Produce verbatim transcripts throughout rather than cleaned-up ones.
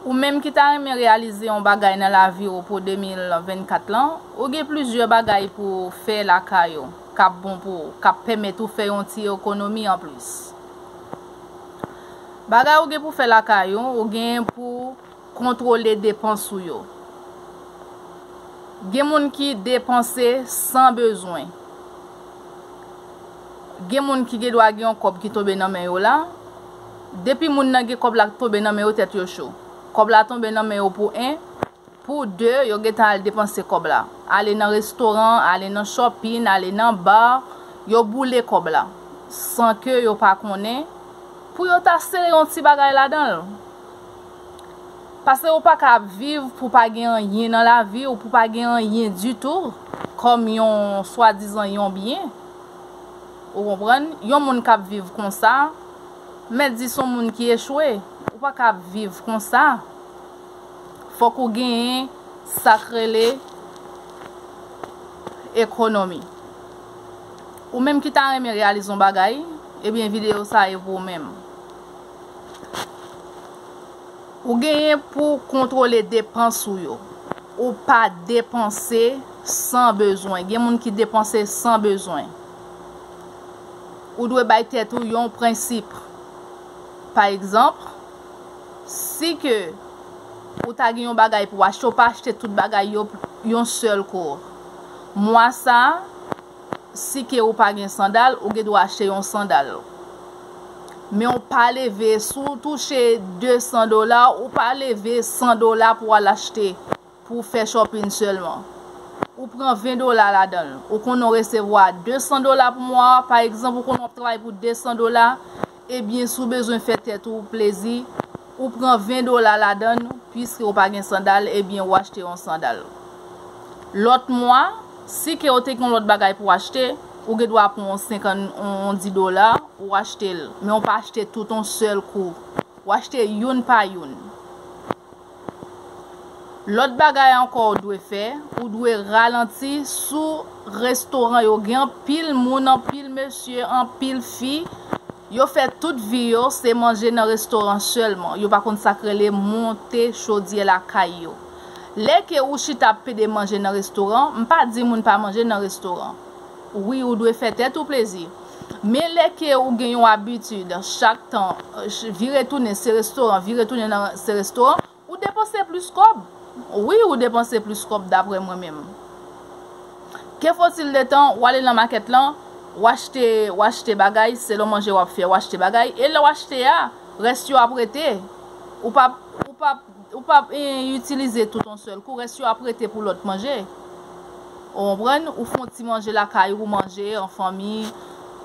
Ou menm ki ta renmen reyalize yon bagay nan lavi w pou de mil vennkat lan, ou gen plizyè bagay pou w fè lakay ou k ap bon pou ou, k ap pèmèt ou fè yon ti ekonomi anplis. Bagay ou gen pou fè lakay ou, ou gen pou kontwole depans ou yo. Gen moun ki depanse san bezwen. Gen moun ki gen dwa gen yon kòb ki tonbe nan men yo la. Depi moun nan gen kòb la k tonbe nan men yo, tèt yo cho. Kòb la tonbe nan men yo pou en, pou de, yo gentan al depanse kòb la. Ale nan restoran, ale nan shopping, ale nan bar, yo boule kòb la. San ke yo pa konnen, pou yo ta sere yon ti bagay ladan l. Paske ou pa ka ap viv pou pa gen anyen nan lavi w, pou pa gen anyen ditou, kòm yon swadizan yon byen. Ou konprann? Yon moun k ap viv konsa, mèt di se yon moun ki echwe. Ou pa ka ap viv konsa. Fòk ou genyen sa k rele ekonomi. Ou menm ki ta renmen reyalize yon bagay, ebyen videyo sa a e pou ou menm. Ou genyen pou kontwole depans ou yo. Ou pa depanse san bezwen. Gen moun ki depanse san bezwen. Ou dwe bay tèt ou yon prensip. Pa egzanp, si ke ou ta gen yon bagay pou w achte, ou pa achte tout bagay yo yon sèl kou. Mwa sa a, si ke ou pa gen sandal, ou gen dwa achte yon sandal. Men ou pa leve, si w touche de san dola, ou pa leve san dola pou w al achte, pou w fè shopping sèlman. Ou pran ven dola ladan l. Ou konnen w resevwa de san dola pou mwa a, pa egzanp, ou konnen w ap travay pou de san dola, ebyen, si w bezwen fè tèt ou plezi, ou pran ven dola ladan l, piske ou pa gen sandal, ebyen, ou achte yon sandal. Lòt mwa, si ke w te gen yon lòt bagay pou w achte, ou gen dwa pran yon senkant, yon di dola, ou achte l. Men w pa achte tout yon sèl kou. Ou achte youn pa youn. Lòt bagay ankò ou dwe fè, ou dwe ralanti sou restoran yo. Gen anpil moun, anpil mesye, anpil fi, yo fè tout vi yo, se manje nan restoran sèlman. Yo pa konn sa k rele monte chodyè lakay yo. Lè ke ou chita ap pede manje nan restoran, m pa di moun pa manje nan restoran. Wi, ou dwe fè tèt ou plezi. Men lè ke ou gen yon abitid, chak tan, vire tounen se restoran, vire tounen nan se restoran, ou depanse plis kòb. Wi, ou depanse plis kòb daprè mwen menm. Que faut-il de temps, w ale nan makèt lan, w achte, w achte bagay, selon manje w ap fè, w achte bagay, e lè w achte a, rès yo ap rete. Ou p ap, ou p ap, ou p ap, eh, itilize tout yon sèl kou, rès yo ap rete pou lòt manje. Ou konprann? Ou fè yon ti manje lakay ou, manje an fanmi.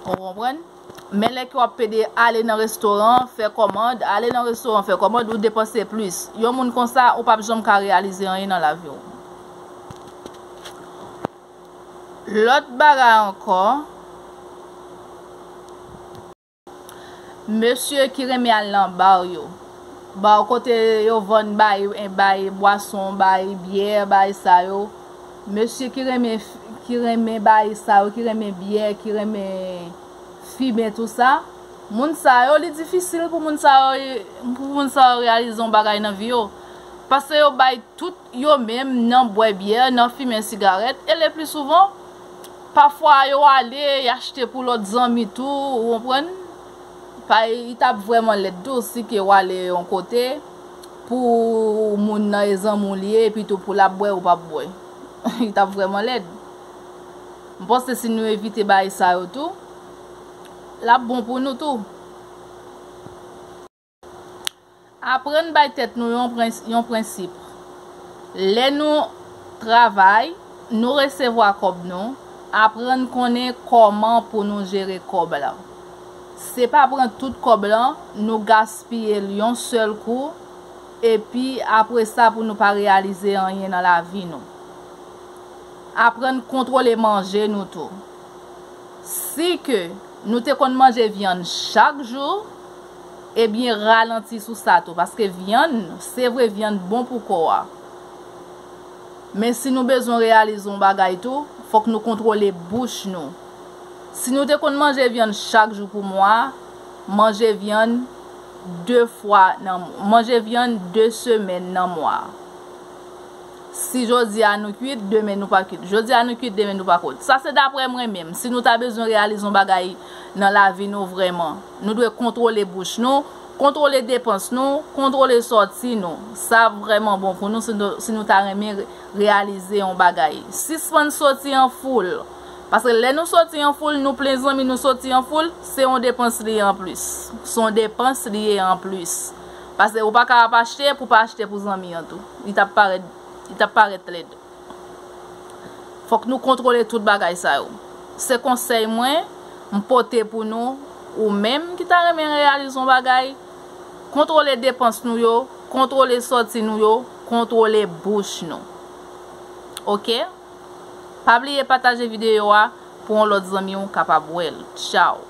Ou konprann? Men lè ke w ap pede ale nan restoran, fè kòmand, ale nan restoran, fè kòmand, ou depanse plis. Yon moun konsa, ou p ap janm ka reyalize anyen nan lavi w. Lòt bagay ankò, mesye ki renmen al nan bar yo. Bar kote yo vann bay, bay bwason, bay byè, bay sa yo. Mesye ki renmen, ki renmen bay sa yo, ki renmen byè, ki renmen fimen, tou sa. Moun sa yo, li difisil pou moun sa yo, pou moun sa yo reyalize yon bagay nan vi yo. Paske yo bay tout yo menm nan bwè byè, nan fimen sigarèt, e le pli souvan, pafwa yo ale, y achte pou lòt zanmi tou, ou konprann? Pa, li t ap vrèman lèd tou, si ke w ale yon kote, pou moun nan e zanmi w li ye, epi tou pou l ap bwè, ou p ap bwè. Li t ap vrèman lèd. M panse si nou evite bagay sa yo tou, l ap bon pou nou tou. Aprann bay tèt nou yon prens-, yon prensip. Lè nou travay, nou resevwa kòb nou, aprann konnen kòman pou nou jere kòb la. Se pa pran tout kòb lan, nou gaspiye l yon sèl kou, epi apre sa pou nou pa reyalize anyen nan lavi nou. Aprann kontwole manje nou tou. Si ke nou te konn manje vyann chak jou, ebyen, ralanti sou sa tou, paske vyann, se vre, vyann bon pou kò a. Men si nou bezwen reyalize yon bagay tou, fòk nou kontwole bouch nou. Si nou te konn manje vyann chak jou pou mwa a, manje vyann de fwa nan manje vyann de semèn nan mwa. Si jodi a nou kwit, demen nou pa kwit. Jodi a nou kwit, demen nou pa kwit. Sa se daprè mwen menm. Si nou ta bezwen reyalize yon bagay nan lavi nou vrèman, nou dwe kontwole bouch nou, kontwole depans nou, kontwole sòti nou. Sa vrèman bon pou nou si nou, si nou ta renmen re- reyalize yon bagay. Sispann sòti an foul. Paske lè nou sòti an foul, nou plen zanmi, nou sòti an foul, se yon depans li ye anplis. Se yon depans li ye anplis. Paske ou pa ka ap achte pou pa achte pou zanmi an tou. Li t ap parèt, li t ap parèt lèd. Fòk nou kontwole tout bagay sa yo. Se konsèy mwen, m pote pou nou, ou menm ki ta renmen reyalize yon bagay, kontwole depans nou yo, kontwole sòti nou yo, kontwole bouch nou. Oke? Pa bliye pataje videyo a pou yon lòt zanmi w kapab wè l. Tchaw!